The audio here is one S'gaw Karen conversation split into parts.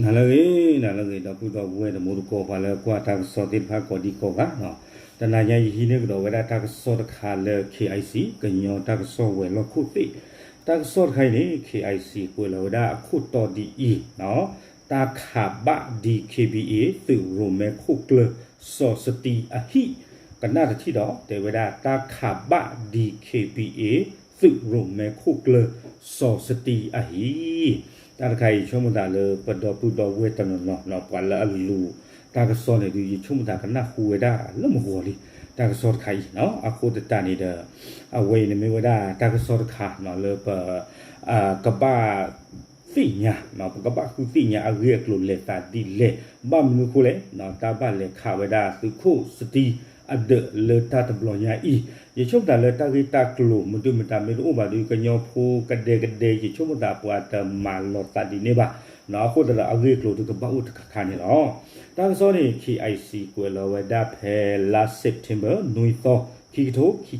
နၤလၢအဂ့ၤ, နၤလၢအဂ့ၤ ဒီပုၢ်ဒီဝဲၢ်တံၤသကိး ပှၤလၢကွၢ်တၢ်ကစီၣ်သ့ၣ်တဖၣ်ကိးဒံကိးဂၤ, တနၤညါယဟံးန့ၢ်ကဒီးဝဲဒၣ်တၢ်ကစီၣ်တခါလၢ K I C ကညီတၢ်ကစီၣ်ဝဲၤလီၢ်ခိၣ်သ့ၣ်, တၢ်ကစီၣ်တခါအံၤန့ၣ် K I C ကွဲးလီၤဝဲဒၣ်အခိၣ်တီဒ်အံၤ, တၢ်ခးဘၣ် D K B A သုးရိၣ်မဲခိၣ်ကျၢၢ် စီၤစတံအဟံၣ်, ကနၣ်တထံၣ်ဒီး တဲဝဲဒၣ် တၢ်ခးဘၣ် D K B A သုးရိၣ်မဲခိၣ်ကျၢၢ် စီၤစတံအဟံၣ်, တၢ်တခါအံၤ ယဆိကမိၣ်သးလၢပဒီပုၢ်ဒီဝဲၢ်တနီၤနီၤ ပှၤလၢအလူၤတၢ်ကစီၣ်န့ၣ်ဒုး ယဆိကမိၣ်သးကနၣ်ဟူဝဲဒၣ်လၢမုၢ်ဂီၤလံ, တၢ်ကစီၣ်တခါအံၤ, အဃိသတးန့ၣ်ဒီး အဝဲအံၤန့ၣ်မ့ၢ်ဝဲဒၣ်တၢ်ကစီၣ်တခါလၢပ ကဘၣ်သ့ၣ်ညါ, ပကဘၣ်ဃုသ့ၣ်ညါအဂ့ၢ်အကျိၤလဲၤသးဒ်လဲၣ်, ဘၣ်မနုၤအဃိလဲၣ်, တၢ်ဘၣ်လဲၤခးဝဲဒၣ်သုးခိၣ်စတံအဒၢးလၢတၢ်တဘျီညါအံၤ, ယဆိကမိၣ်သးလၢတၢ်ဂ့ၢ်တၢ်ကျိၤ မဒုမတၤမ့ၢ်တအိၣ်ဘၣ်ဒီး ကညီဖိကဒဲကဒဲ ယဆိကမိၣ်သးပှၤတမၤလီၤသးဒ်န့ၣ်ဘၣ်, အဃိသတးဒီးအဂ့ၢ်အကျိၤဒုးကဘၣ်အိၣ်တခါခါန့ၣ်လီၤ. တၢ်ကစီၣ်န့ၣ် K I C ကွဲးလီၤဝဲဒၣ်ဖဲလါ September နွံသီ ခံကထိခံ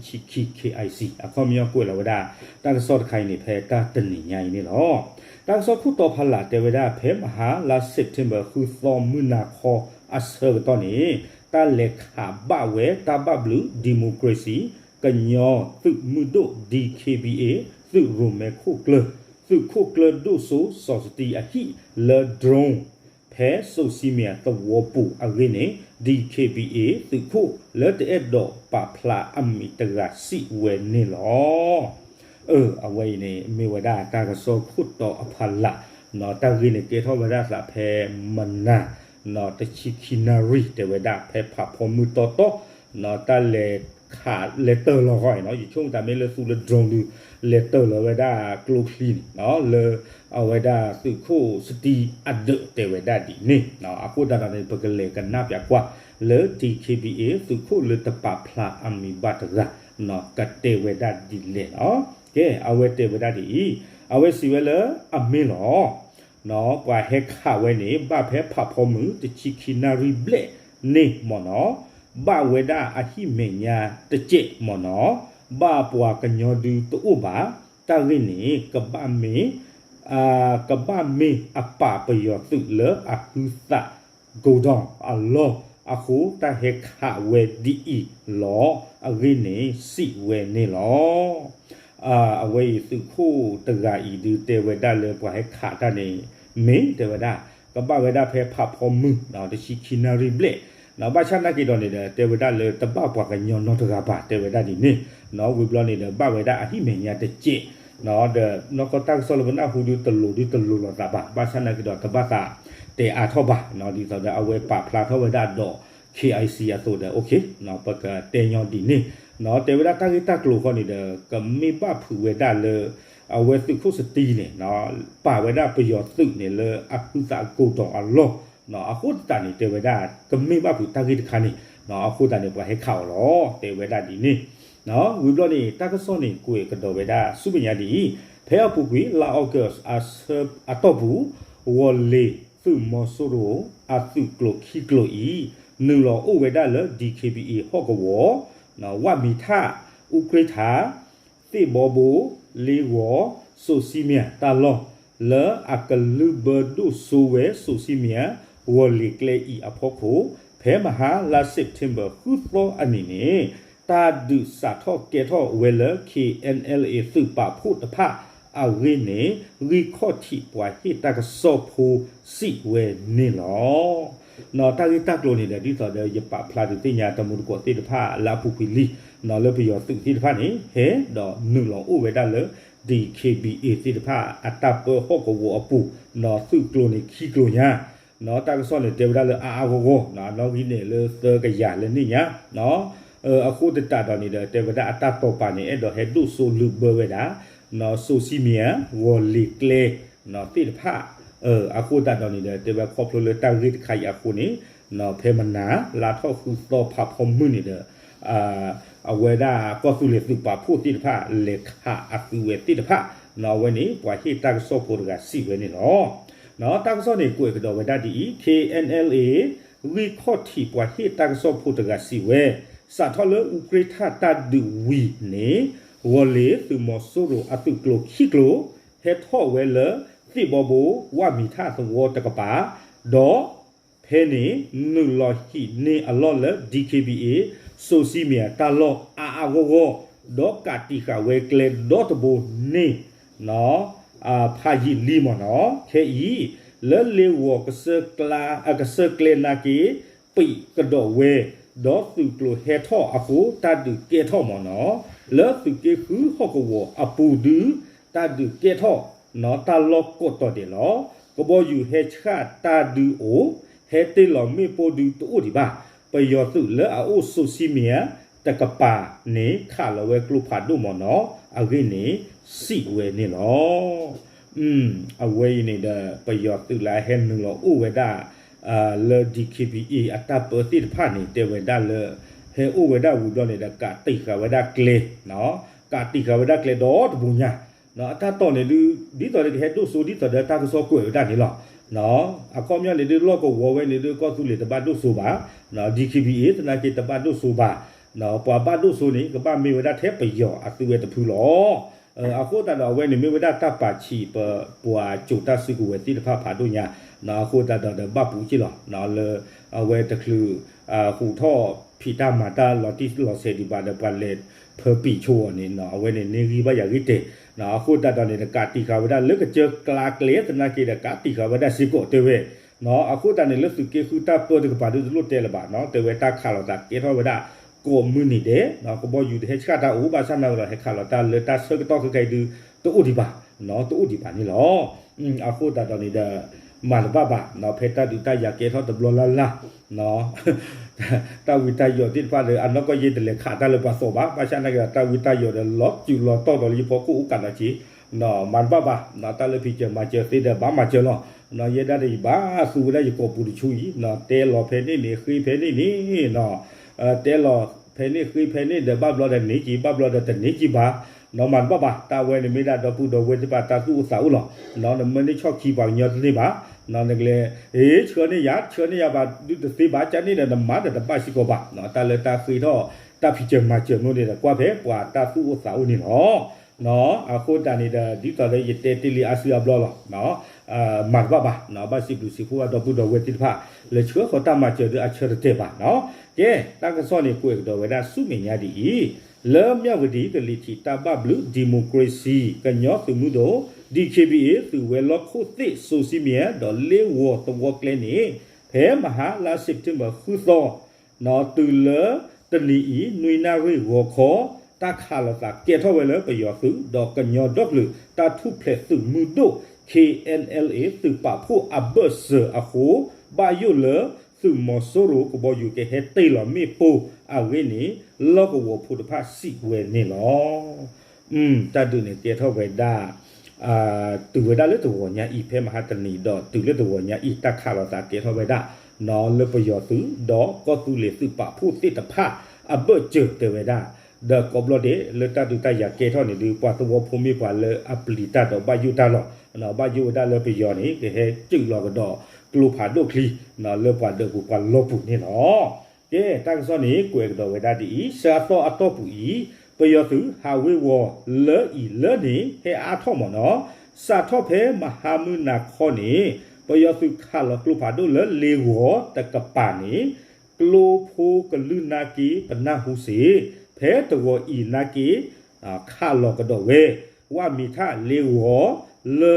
ဆံခံ K I C အခီပညီကွဲးလီၤဝဲဒၣ် တၢ်ကစီၣ်တခါအံၤန့ၣ် ဖဲတၢ်တနံၤညါအံၤန့ၣ်လီၤ. တၢ်ကစီၣ်ခိၣ်တီဖီလာ်တဲဝဲဒၣ် ဖဲမဟါလါ September ဃုသီမုၢ်နၤခီအဆၢကတီၢ်န့ၣ် တၢ်လဲၤခးဘၣ်ဝဲတၢ်ဘၣ်ဘျုး democracy ကညီသုးမုၢ်ဒိၣ် D K B A သုးရိၣ်မဲခိၣ်ကျၢၢ် သုးခိၣ်ကျၢၢ်ဒိၣ်စိစီၤစတံအဟံၣ်လၢ drone ဖဲစိၤစံမံၤသဝီပူၤအဂ့ၢ်န့ၣ် D K B A သုးခိၣ်လၢတအဲၣ်ဒိးပာ်ဖျါအမံၤတဂၤစံးဝဲန့ၣ်လီၤ. အဝဲအံၤန့ၣ် မ့ၢ်ဝဲဒၣ်တၢ်ကစီၣ်ခိၣ်တီအဖီလာ်, တၢ်ဂ့ၢ်န့ၣ်ကဲထီၣ်ဝဲဒၣ်သးဖဲမနၤ တဆံခံနၣ်ရံၣ်တဲဝဲဒၣ်ဖဲဖးဖီမုၢ်တီတီ, တၢ်လဲၤခးလဲၤတၢၢ်လီၤဃီအံၤ ယဆိကမိၣ်သးမ့ၢ်လၢသူလၢ drone ဒုး လဲၤတၢၢ်လီၤဝဲဒၣ်ကျိချံန့ၣ် လၢအဝဲဒၣ်သုးခိၣ်စတံအဒၢးတဲဝဲဒၣ်ဒ်န့ၣ်, အဃိသတးဒီးန့ၣ် ပကလဲၤကနၣ်ပၠးကွၢ်လၢ D K B A သုးခိၣ်လၢတပာ်ဖျါအမံၤဘၣ်တဂၤ ကတဲဝဲဒၣ်ဒ်လဲၣ်လီၤ. ကဲ အဝဲတဲဝဲဒၣ်ဒ်အံၤ, အဝဲစံးဝဲလၢအမ့ၢ်လီၤ ပှၤဟဲခးဝဲန့ၣ် ဘၣ်ဖဲဖးဖီမုၢ်တဆံခံနၣ်ရံၣ်ဘျဲၣ်န့ၣ်မ့ၢ်နီၤ, ဘၣ်ဝဲဒၣ်အဟံၣ်မဲာ်ညါတစဲးမ့ၢ်နီၤ, ဘၣ်ပှၤကညီဒုတအိၣ်ဘၣ်, တၢ်ဂ့ၢ်န့ၣ် ကဘၣ်မ့ၢ် ကဘၣ်မ့ၢ်အပာ်ပယီၤသုးလၢအဟုသး godown အလီၢ်အဃိ တၢ်ဟဲခးဝဲဒ်အံၤလီၤ. အဂ့ၢ်န့ၣ်စံးဝဲန့ၣ်လီၤ. အဝဲအံၤသုးခိၣ်တဂၤအံၤဒုးတဲဝဲဒၣ်လၢပှၤဟဲခးတၢ်န့ၣ် မ့ၢ်တဲဝဲဒၣ် ကဘၣ်ဝဲဒၣ်ဖဲဖးဖီမုၢ် တဆံခံနၣ်ရံၣ်ဘျဲၣ်, ဘၣ်ဆၣ်နာ်က့ၤဒီးန့ၣ်ဒီး တဲဝဲဒၣ်လၢတဘၣ်ပှၤကညီနီတဂၤဘၣ် တဲဝဲဒၣ်ဒ်န့ၣ်, ဝံၤဘျီန့ၣ်ဒီး ဘၣ်ဝဲဒၣ်အဟံၣ်မဲာ်ညါတစဲး, ဒီးနီၢ်ကီၢ်တၢ်ကစီၣ်လၢပနၢ်ဟူဒုးတလိၤဒုးတလိၤလိာ်သးဘၣ်, ဘၣ်ဆၣ်နာ်က့ၤဒီးတဘၣ်သးတဲအါထီၣ်ဘၣ်, ဒ်သိးဒီးအဝဲပာ်ဖျါထီၣ်ဝဲဒၣ်ဒီး K I C အသိးဒီး ပကတဲညီဒ်န့ၣ်, တဲဝဲဒၣ်တၢ်ဂ့ၢ်တၢ်ကျိၤဃီန့ၣ်ဒီး ကမ့ၢ်ဘၣ်ဖုးဝဲဒၣ်လၢ အဝဲသုးခိၣ်စတံန့ၣ် ပာ်ဝဲဒၣ်ပယီၤသုးန့ၣ်လၢအဟုသး godown အလီၢ်, အဃိသတးန့ၣ် တဲဝဲဒၣ် ကမ့ၢ်ဘၣ်ဖုးတၢ်ဂ့ၢ်တခါန့ၣ်, အဃိသတးန့ၣ် ပှၤဟဲခးအီၤလီၤ တဲဝဲဒၣ်ဒ်န့ၣ်, ဝံၤဘျီန့ၣ် တၢ်ကစီၣ်န့ၣ် ကွဲးကဒီးဝဲဒၣ်ဆူမဲာ်ညါဒ်အံၤ, ဖဲအပူၤကွံာ် လါ August အတီၢ်ပူၤ ဝီၤလ့ၤသုးမီၤစိရိၤအသုးကျိၤခံကျိၤအံၤ နုာ်လီၤအိၣ်ဝဲဒၣ်လၢ D K B A ဟီၣ်ကဝီၤ, ဝၣ်မံၤထၣ်, အူကြ့ထး, သ့ၣ်ဘီဘိ, လ့ဂီၤ, စိၤစံမံၤတၢ်လီၢ်, လၢအကလုၢ်ဘၢဒိၣ်စိဝဲစိၤစံမံၤ ဝီၤလ့ၤကျဲအံၤအဖီခိၣ်, ဖဲမဟါလါ September ဃုသီအနံၤန့ၣ် တၢ်ဒုးစးထီၣ်ကဲထီၣ်ဝဲလၢ K N L A သုးပာ်ဖှိၣ်တဖၣ်အဂ့ၢ်န့ၣ် ဂံၢ်ခီၣ်ထံးပှၤဟ့ၣ်တၢ်ကစီၣ်ဖိစံးဝဲန့ၣ်လီၤ. တၢ်ဂ့ၢ်တၢ်ကျိၤန့ၣ်ဒီး ဒ်သိးဒီးယပာ်ဖျါဒုးသ့ၣ်ညါတမူတကိးသ့ၣ်တဖၣ်လၢအပူၤကွံာ်လံ, လၢပယီၤသုးသ့ၣ်တဖၣ်န့ၣ် ဟဲဒီးနုာ်လီၤအိၣ်ဝဲဒၣ်လၢ D K B A သ့ၣ်တဖၣ်အတၢ်ပၢဟီၣ်ကဝီၤအပူၤ, သုးကျိၤန့ၣ်ခံကျိၤညါ, တၢ်ကစီၣ်န့ၣ် တဲဝဲဒၣ်လၢအါအါဂီၢ်ဂီၢ်, အနီၣ်ဂံၢ်န့ၣ်လၢသၢကယၤလၢန့ၣ်ညါ, အဃိသတးဒီးန့ၣ်ဒီး တဲဝဲဒၣ်အတၢ်တိာ်ပာ်န့ၣ် အဲၣ်ဒိးဟဲဒိၣ်စိလုၢ်ဘၢဝဲဒၣ် စိၤစံမံၤ ဝီၤလ့ၤကျဲ သ့ၣ်တဖၣ်, အဃိသတးဒီးန့ၣ်ဒီး တဲဝဲခီဖျိလၢတၢ်ဂ့ၢ်တခါအံၤအဃိန့ၣ်, ဖဲမနၤ လါထီၣ်ဃုသီဖးဖီမုၢ်န့ၣ်ဒီး အဝဲဒၣ်ကီၢ်သူလ့ၤသုးပာ်ဖှိၣ်သ့ၣ်တဖၣ် လဲၤခးအသုးဝဲသ့ၣ်တဖၣ်, အဝဲန့ၣ် ပှၤဟ့ၣ်တၢ်ကစီၣ်ဖိတဂၤစံးဝဲန့ၣ်လီၤ. တၢ်ကစီၣ်န့ၣ် ကွဲးကဒီးဝဲဒၣ်ဒ်အံၤ, K N L A ဂံၢ်ခီၣ်ထံးပှၤဟ့ၣ်တၢ်ကစီၣ်ဖိတဂၤစံးဝဲ, စးထီၣ်လၢအူကြ့ထၣ်တၢ်ဒုးဝံၤန့ၣ်, ဝီၤလ့ၤသုးမီၤစိရိၤအသုးကျိၤခံကျိၤ ဟဲထီၣ်ဝဲလၢ သ့ၣ်ဘီဘိ ဝၣ်မံၤထၣ်သဝီတကပၤ, ဒီးဖဲန့ၣ် နုာ်လီၤဟံးန့ၢ်အလီၢ်လၢ DKBA social media တၢ်လီၢ်အါအါဂီၢ်ဂီၢ်, ဒီးကးတံာ်ဃာ်ဝဲကျဲဒီတဘိန့ၣ် ဖးယံာ်လံမ့ၢ်နီၤ. ခဲအံၤ လၢလ့ဝီၤ ကစၢၢ်ကျဲနာ်က့ ပံာ်ကဒီးဝဲ, ဒီးသုးကျိၤဟဲထီၣ်အဃိ တၢ်ဒုးကဲထီၣ်မ့ၢ်နီၤ. လၢသုးက့ဃုဟီၣ်ကဝီၤအပူၤဒု တၢ်ဒုးကဲထီၣ် တၢ်လီၢ်ကိးတီၤဒဲးလီၤ. ကဘီယူၤဟဲဆှၣ်တၢ်ဒုးအိၣ်, ဟဲတ့ၢ်လီၤမ့ၣ်ပိၢ်ဒုတအိၣ်ဒံးဘၣ်. ပယီၤသုးလၢအအိၣ် social media တကပၤန့ၣ် ခးလီၤဝဲကျိဖးဒိၣ်မ့ၢ်နီၤ, အဂ့ၢ်န့ၣ် စံးဝဲန့ၣ်လီၤ. အဝဲအံၤန့ၣ်ဒီး ပယီၤသုးလၢအဟဲနုာ်လီၤအိၣ်ဝဲဒၣ် လၢ DKBA အတၢ်ပၢသ့ၣ်တဖၣ်န့ၣ် တဲဝဲဒၣ်လၢ ဟဲအိၣ်ဝဲဒၣ်ဝံၤဘျီန့ၣ်ဒီး ကးတံာ်ဃာ်ဝဲဒၣ်ကျဲ, ကးတံာ်ဃာ်ဝဲဒၣ်ကျဲဒီတဘိညါ, အတၢ်တီၢ်န့ၣ်ဒု ဒ်သိးဒီးကဟဲဒိၣ်စိဒ်သိးဒီးတၢ်ကစီၣ်ကွဲးဝဲဒၣ်န့ၣ်လီၤ. အခီပညီန့ၣ်ဒု လီၢ်ကဝီၤဝဲန့ၣ်ဒု ကီၢ်သူလ့ၤတဘၣ်ဒိၣ်စိဘၣ်, DKBA သနာ်က့တဘၣ်ဒိၣ်စိဘၣ်, ပှၤဘၣ်ဒိၣ်စိန့ၣ် ကဘၣ်မ့ၢ်ဝဲဒၣ်ထဲပယီၤအသုးဝဲတဖုလီၤ. အဃိသတးဒီးအဝဲန့ၣ်မ့ၢ်ဝဲဒၣ်တၢ်ပာ်ဆံးပပှၤကၠိၤတၢ်စုကဝဲၤသ့ၣ်တဖၣ်ဖးဒိၣ်ညါ, အဃိသတးဒီးဒီးဘၣ်ပူၤက့ၢ်လီၤ လၢ အဝဲတချုး ဟူးထီၣ်ဖံးတၢ်မၤတၢ်လီၤတံၢ်လီၤဆဲးဒံးဘၣ်ဒီး ပှၤလဲၤဖၢပံာ်ဆိအီၤန့ၣ် အဝဲန့ၣ်န့ၢ်ဂံၢ်ဘၣ်ယၤဂံၢ်တဲာ်, အဃိသတးဒီးန့ၣ် ကးတံာ်ဃာ်ဝဲဒၣ်လၢကစၢၢ်ကျါကျဲသနာ်က့ဒီး ကးတံာ်ဃာ်ဝဲဒၣ်စ့ၢ်ကီးတဲဝဲ, အဃိသတးန့ၣ် လၢသုးက့ဃုတၢ်ပၢတကပၤဒုတလိၣ်တဲလၢၤဘၣ်နီၤ, တဲဝဲတၢ်ခးလိာ်သးကဲထီၣ်ဝဲဒၣ် ကိးမုၢ်နံၤဒဲး, ကဘီယူၤတဟဲဆှၣ်တၢ်အိၣ် ဘၣ်ဆၣ်နာ်က့ဒီး ဟဲခးလိာ်တၢ်လၢတၢ်ဆၢကတီၢ်ခဲကနံၣ်အံၤဒု တအိၣ်ဒံးဘၣ်, တအိၣ်ဒံးဘၣ်န့ၣ်လီၤ. အဃိသတးဒီးန့ၣ်ဒီး မၤတဘၣ်ဘၣ်, ဖဲတၢ်ဒုးတၢ်ယၤကဲထီၣ်တဘျီလၢ်လၢ် တၢ်ဝံတၢ်ယိးသ့ၣ်တဖၣ်ဒီး အနီၢ်ကီၢ်ယဲတလဲၤခးတၢ်လၢပှၤသီဘၣ်, ဘၣ်ဆၣ်နာ်က့ဒီး တၢ်ဝံတၢ်ယိးဒီးလီၤစုာ်လီၤတီၢ်ဒီးလၢယဖီခိၣ်အိၣ်ကးဒီးက့ၤ, မၤတဘၣ်ဘၣ်, တၢ်လၢဖံးစၢၤမၤစၢၤသ့ဒီးဘၣ်မၤစၢၤလီၤ. ယဲဒၣ်ဒီးယဘၣ်သူဝဲဒၣ်ယကိာ်ပူၤတဆူအံၤ, တဲလီၤဖဲန့ၣ်န့ၣ် ဃ့ဖဲန့ၣ်န့ၣ်, တဲလီၤဖဲန့ၣ်ဃ့ဖဲန့ၣ်ဒီး ဘၣ်ဘျီဒီးန့ၢ်က့ၤ ဘၣ်ဘျီဒီးတန့ၢ်က့ၤဘၣ်, မၤတဘၣ်ဘၣ်, တၢ်ဝဲန့ၣ်မ့ၢ်ဒၣ်ဒီပုၢ်ဒီဝဲၢ်သ့ၣ်တဖၣ်တၢ်သူၣ်အိၣ်သးအိၣ်လီၤ. နမ့ၢ်န့ၢ်ဆီၣ်ခံပှၤကညီတန့ၢ်ဘၣ်, နကလဲၤ ဟ့ ဆှၢန့ၢ်ယၤ ဆှၢန့ၢ်ယၤဘၣ် ဒုတသ့ဘၣ် ကန့ၣ်ဒီးနမၤဒီးတဘၣ်စ့ၢ်ကီးဘၣ်, တၢ်လၢတၢ်ဃ့ထီၣ် တၢ်ဖံးစၢၤမၤစၢၤမ့ၢ်န့ၣ်ဒီး ကွၢ်ဖဲပှၤတၢ်သူၣ်အိၣ်သးအိၣ်န့ၣ်လီၤ. အဃိသတးန့ၣ်ဒီး ဒ်သိးဒီးယတဲတ့ၢ်လံအါစုအါဘျီလီၤ. မၤတဘၣ်ဘၣ်, ဘၣ်စံးဘျုးစံးဖှိၣ်ဘၣ်ဒီပုၢ်ဒီဝဲၢ်သ့ၣ်တဖၣ် လၢဆှၢဃီၤတၢ်မၤစၢၤဒီးအဆၢတတဲာ်ဘၣ်နီၤ. ကဲ တၢ်ကစီၣ်န့ၣ် ကွဲးကဒီးဝဲဒၣ်ဆူမဲာ်ညါဒ်အံၤ, လၢမၠၣ်ဝတံၤကလံၤထံးတၢ်ဘၣ်ဘျုး democracy ကညီသုးမုၢ်ဒိၣ် DKBA သုးဝဲၤလီၢ်ခိၣ်သ့ၣ် social media ဒီးလ့ဝီၤသဝီကျဲန့ၣ် ဖဲမဟါလါ September ဃုသီ တုၤလၢတနံၤအံၤ နွံနၣ်ရံၣ်ဂီၤခီ တၢ်ခးလိာ်သးကဲထီၣ်ဝဲလၢပယီၤသုး ဒီးကညီဒီကလုာ်တၢ်ထူၣ်ဖျဲးသုးမုၢ်ဒိၣ် KNLA သုးပာ်ဖှိၣ်အဘၢၣ်စၢၤအဃိ ဘၣ်ယိၣ်လၢသုးမီၤစိရိၤကဘီယူၤကဟဲတ့ၢ်လီၤမ့ၣ်ပိၢ်အဂ့ၢ်န့ၣ် လီၢ်ကဝီၤဖိတဖၣ်စံးဝဲန့ၣ်လီၤ. တၢ်ဒုးန့ၣ်ကဲထီၣ်ဝဲဒၣ် တုၤဝဲဒၣ်လၢတဂီၤညါအံၤ ဖဲမဟါတနံၤဒီးတုၤလၢတဂီၤညါအံၤ တၢ်ခးလိာ်သးကဲထီၣ်ဝဲဒၣ် လၢပယီၤသုး ဒီးကီၢ်သူလ့ၤသုးပာ်ဖှိၣ်သ့ၣ်တဖၣ်အဘၢၣ်စၢၤတဲဝဲဒၣ်, ဒီးကိးဘျီဒဲး လၢတၢ်ဒုးတၢ်ယၤကဲထီၣ်န့ၣ်ဒုး ပှၤသဝီဖိမ့ၢ်ပှၤလၢအပျံၤတၢ်ဒီးဘၣ်ယိၣ်တၢ်လီၤ. ဘၣ်ယိၣ်ဝဲဒၣ်လၢပယီၤန့ၣ် ကဟဲစုးလီၤကဒီးကျိဖးဒိၣ်ချံ လၢပှၤဒၢးပူၤပှၤလီၢ်ပူၤန့ၣ်လီၤ. ကဲ တၢ်ကစီၣ်န့ၣ် ကွဲးကဒီးဝဲဒၣ်ဒ်အံၤ, စှၤသီအတီၢ်ပူၤအံၤ ပယီၤသုးဟးဝ့ၤဝီၤလၢအံၤလၢန့ၣ် ဟဲအါထီၣ်မ့ၢ်နီၤ, စးထီၣ်ဖဲမဟါမုၢ်နၤခီန့ၣ် ပယီၤသုးခးလီၤကျိဖးဒိၣ်လၢလ့ဝီၤတကပၤန့ၣ် ကျိဖိကလုၢ်နာ်က့ ပနၢ်ဟူစ့ၢ်, ဖဲတဂီၤအံၤနာ်က့ ခးလီၤကဒီးဝဲ ဝၣ်မံၤထၣ်လ့ဝီၤ လၢ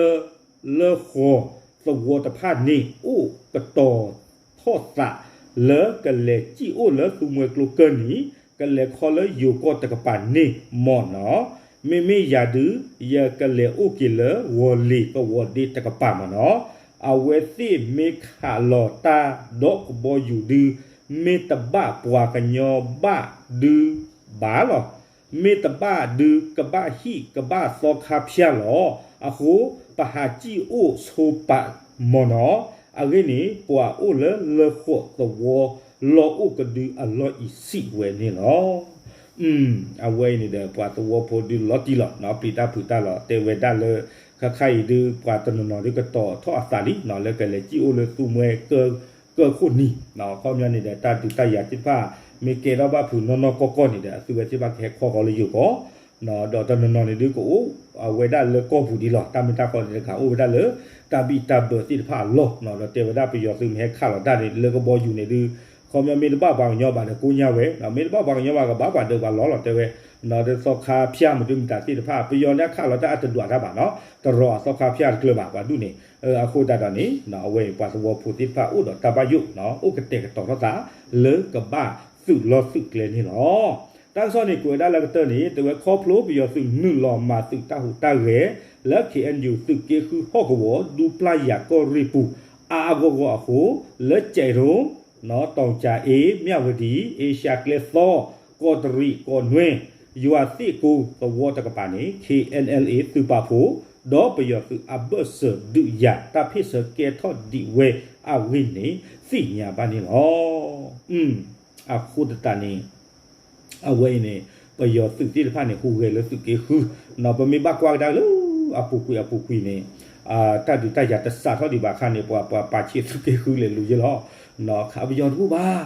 လၢဃီၤသဝီတဖၣ်န့ၣ် အိၣ်ကတီၤထီၣ်သး လၢကလဲၤစံၣ်အိၣ်လၢသူမှဲကျိကၢၢ်နံၤ ကလဲၤခီလၢယိၤကီၢ်တကပၤန့ၣ်မ့ၢ်နီၤ, မ့မ့ၢ်ယၤဒုး ယကလဲၤအိၣ်က့ၤလၢဂီၤလ့ၤကဝီၤဒ့တကပၤမ့ၢ်နီၤ, အဝဲသ့ၣ်မ့ၢ်ခးလီၤတၢ်ဒီးကဘီယူၤဒုး မ့ၢ်တဘၣ်ပှၤကညီဘၣ်ဒုးဘၣ်လီၤ. မ့ၢ်တဘၣ်ဒုးကဘၣ်ဟံၣ်ကဘၣ်သီခါဖၠၣ်လီၤ. အဃိ ပဟးစံၣ်အိၣ်ဆိပာ်မ့ၢ်နီၤ, အဂ့ၢ်န့ၣ် ပှၤအိၣ်လၢလၢဃီၤသဝီ လီၢ်အိၣ်ကဒုအလီၢ်အံၤစံးဝဲန့ၣ်လီၤ. အဝဲအံၤန့ၣ်ဒီး ပှၤသဝီဖိဒုးလီၤတံၢ်လီၤ ပျံၤတၢ်ဖုးတၢ်လီၤ တဲဝဲဒၣ်လၢ ခါခါအံၤဒုး ပှၤတနီၤနီၤဒုးကတီၤထီၣ်အသးလံ လၢကလဲၤစံၣ်အိၣ်လၢသူမှဲကၢၢ်ခိၣ်နံၤ အခီပညီန့ၣ်ဒီး တၢ်ဒုးတၢ်ယၤသ့ၣ်တဖၣ် မ့ၢ်ကဲထီၣ်ဘၣ်ဖုးနီၢ်နီၢ်ကီၢ်ကီၢ်န့ၣ်ဒီး အသုဝဲသ့ၣ်တဖၣ်ကဟဲခီဃီၤလၢယိၤကီၢ် ဒီးတနီၤနီၤန့ၣ်ဒုးကအိၣ်အဝဲဒၣ်လၢကီၢ်ပူၤဒံးလီၤ. တၢ်မ့ၢ်တၢ်တီန့ၣ်တကးအိၣ်ဝဲဒၣ်လၢ တၢ်ဘံၣ်တၢ်ဘၢသ့ၣ်တဖၣ်အလီၢ် ဒီးတဲဝဲဒၣ်ပယီၤသုးမ့ၢ်ဟဲခးလီၤတၢ်န့ၣ် လၢကဘီယူၤန့ၣ်ဒုး ခီပညီမ့ၢ်တဘၣ်ပှၤကညီဘၣ်ဒီးကိညါဝဲ, မ့ၢ်တဘၣ်ပှၤကညီဘၣ်ကဘၣ်ပှၤဒၢးပှၤလီလီၤ တဲဝဲ, ဒီးသီခါဖၠၣ်မုၢ်ဒုမတၤသ့ၣ်တဖၣ် ပယီၤန့ၣ်ခးလီၤတၢ်အတဒွးတၢ်ဘၣ်နီၤ တရီအသီခါဖၠၣ်တကျၢၤဘၣ် ပှၤဒူၣ်န့ၣ်, အဃိသတးဒီးန့ၣ် အဝဲအံၤပှၤသဝီဖိသ့ၣ်တဖၣ်အိၣ်ဒီးတၢ်ဘၣ်ယိၣ် အိၣ်ကတဲာ်ကတီၤထီၣ်သး လၢကဘၣ်သုးလီၢ်သုးကျဲန့ၣ်လီၤ. တၢ်ကစီၣ်န့ၣ်ကွဲးဝဲဒၣ်လၢကတၢၢ်န့ၣ် တဲဝဲခီဖျိပယီၤသုးနုာ်လီၤမၤသုးတၢ်ဟူးတၢ်ဂဲၤ လၢ ခ့ၣ်အဲၣ်ယူၣ် သုးက့ဃုဟီၣ်ကဝီၤ ဒူပျၢ်ယၤကီၢ်ရ့ၣ်ပူၤ အါအါဂီၢ်ဂီၢ်အဃိ လၢကၠဲးရိ တီၤကၠၤအ့ မၠၣ်ဝတံၤ အ့ရှါကျဲသီ ကီးတရံး ကီးနွဲၣ် ယွၤသ့ၣ်ကိသဝီတကပၤန့ၣ် ခ့ၣ်အဲၣ်အဲၣ်အ့ သုးပာ်ဖှိၣ် ဒီးပယီၤသုးအဘၢၣ်စၢၤဒုးယၤ တၢ်ဖ့ၣ်ဆၢကဲထီၣ်ဒံးဝဲအဂ့ၢ်န့ၣ် သ့ၣ်ညါဘၣ်န့ၣ်လီၤ. အဃိသတးန့ၣ် အဝဲအံၤန့ၣ် ပယီၤသုးသ့ၣ်တဖၣ်န့ၣ် ဟူးဂဲၤလၢသုးက့ဃု, ပမ့ၢ်ဘၣ်ကွၢ်ကဒါလၢအပူၤကွံာ်အပူၤကွံာ်န့ၣ် တၢ်ဒုးတၢ်ယၤတစးထီၣ်ဒံးဘၣ်အခါန့ၣ် ပှၤပှၤပာ်ဆံးသုးက့ဃုလဲၤလူၤယ့ၢ်လီၤ. ခးပယီၤတဘူၣ်ဘၣ်,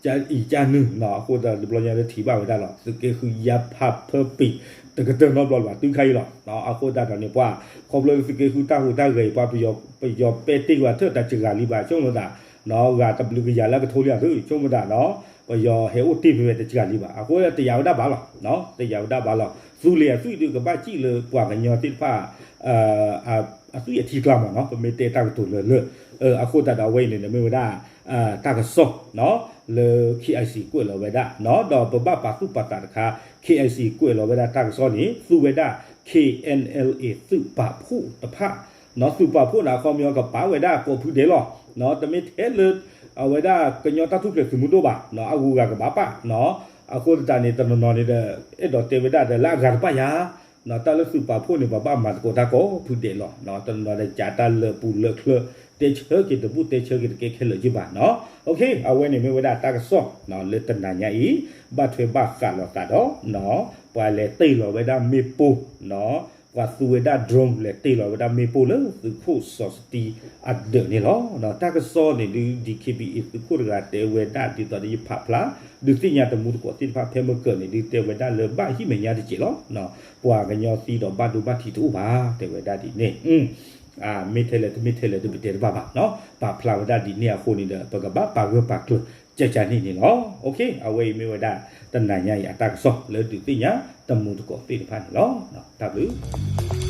ကအံၤကနုာ် အဃိသတးတဘျီညါလၢထံၣ်ဘၣ်ဝဲဒၣ်လီၤ သုးက့ဃုယါဖးဖၢပံၤ တကတၢၢ်နီတဘျီလၢၤဘၣ် တုၤခါအံၤလီၤ. အဃိသတးဒီးန့ၣ် ပှၤခီဖျိလၢသုးက့ဃုတၢ်ဟူးတၢ်ဂဲၤအံၤ ပှၤပယီၤပဲာ်တ့ၢ်ကွံာ်ထၢၣ်တစှၤလံဘၣ် ဆိကမိၣ်သး ဂၤတဘျုးကယၤလၢကထိလံအသု ဆိကမိၣ်သးနီၤ ပယီၤဟဲအိၣ်တ့ၢ်ဖဲဝဲတစှၤလံဘၣ် အဃိတယာ်ဝဲဒၣ်ဘၣ်လီၤ. တယာ်ဝဲဒၣ်ဘၣ်လီၤ သူလ့ၤအသွံၣ်ဒုးကဘၣ်စံၣ်လၢပှၤကညီသ့ၣ်တဖၣ် အသွံၣ်အထံကျါမးနီၤ ပမ့ၢ်တဲတၢ်ကတိၤလၢလၢ အဃိသတးဒီးအဝဲအံၤန့ၣ် မ့ၢ်ဝဲဒၣ် တၢ်ကစီၣ် လၢ ခ့ၣ်အဲၣ်စံၣ် ကွဲးလီၤဝဲဒၣ် ဒီးပဘၣ်ပာ်သူၣ်ပာ်သးတခါ ခ့ၣ်အဲၣ်စံၣ် ကွဲးလီၤဝဲဒၣ်တၢ်ကစီၣ်န့ၣ် သူဝဲဒၣ် ခ့ၣ်အဲၣ်အဲၣ်အ့ သုးပာ်ဖှိၣ်တဖၣ် သုးပာ်ဖှိၣ်န့ၣ် အခီပညီကပာ်ဝဲဒၣ်ကိးဖုဒဲးလီၤ. တမ့ၢ်ထဲလၢ အဝဲဒၣ်ကညီတၢ်ထူၣ်ဖျဲးသုးမုၢ်ဒိၣ်ဘၣ် အဂုၤအဂၤကဘၣ်ပာ် အဃိသတးန့ၣ် တနီၤနီၤန့ၣ်ဒီး အဲၣ်ဒိးတဲဝဲဒၣ်ဒီးလၢအဂၤတဖၣ်ယါ တၢ်လၢသုးပာ်ဖှိၣ်န့ၣ် ပဘၣ်မၤသကိးတၢ်ကိးဖုဒဲးလီၤ. တနီၤနီၤဒီးကးတၢ်လၢာ်ပူၤလၢာ်ချၢ တဲဆၢက့ၤတဘူၣ်တဲဆၢက့ၤတကဲခဲလၢာ်ယုၢ်ဘၣ်နီၤ. အဝဲန့ၣ်မ့ၢ်ဝဲဒၣ်တၢ်ကစီၣ် လၢတနၤညါအံၤ ဘၣ်ထွဲဘၣ်ဃးလိာ်သးဒီး ပှၤလဲၤတ့ၢ်လီၤဝဲဒၣ်မ့ၣ်ပိၢ် ပှၤသူဝဲဒၣ် drone လဲၤတ့ၢ်လီၤဝဲဒၣ်မ့ၣ်ပိၢ်လၢသုးခိၣ်စီၤစတံအဒၢးန့ၣ်လီၤ. တၢ်ကစီၣ်န့ၣ်ဒုး ဒံးခ့ဘံအ့ သုးခိၣ်တဂၤတဲဝဲဒၣ်ဒ်သိးဒီးယဖးဖျါ ဒုးသ့ၣ်ညါတမူတကိးသ့ၣ်တဖၣ်ဖဲမုၢ်ကၢၢ်န့ၣ်ဒုး တဲဝဲဒၣ်လၢဘၣ်ဟံၣ်မဲာ်ညါတစဲးလီၤ. ပှၤကညီသံဒီးဘၣ်ဒိဘၣ်ထံးတအိၣ်ဘၣ် တဲဝဲဒၣ်ဒ်န့ၣ် မ့ၢ်ထဲလဲၣ်တမ့ၢ်ထဲလဲၣ်ဒုးပတဲတဘၣ်ဘၣ်နီၤ ပာ်ဖျါဝဲဒၣ်ဒ်န့ၣ်အဃိန့ၣ်ဒီး ပကဘၣ်ပာ်ဂၢၢ်ပာ်ကျၢၤကၢကၢန့ၣ်န့ၣ်လီၤ. အဝဲအံၤမ့ၢ်ဝဲဒၣ် တနၤညါအံၤအတၢ်ကစီၣ်လၢဒုးသ့ၣ်ညါတမူတကိးသ့ၣ်တဖၣ်န့ၣ်လီၤ. တၢ်ဘျုး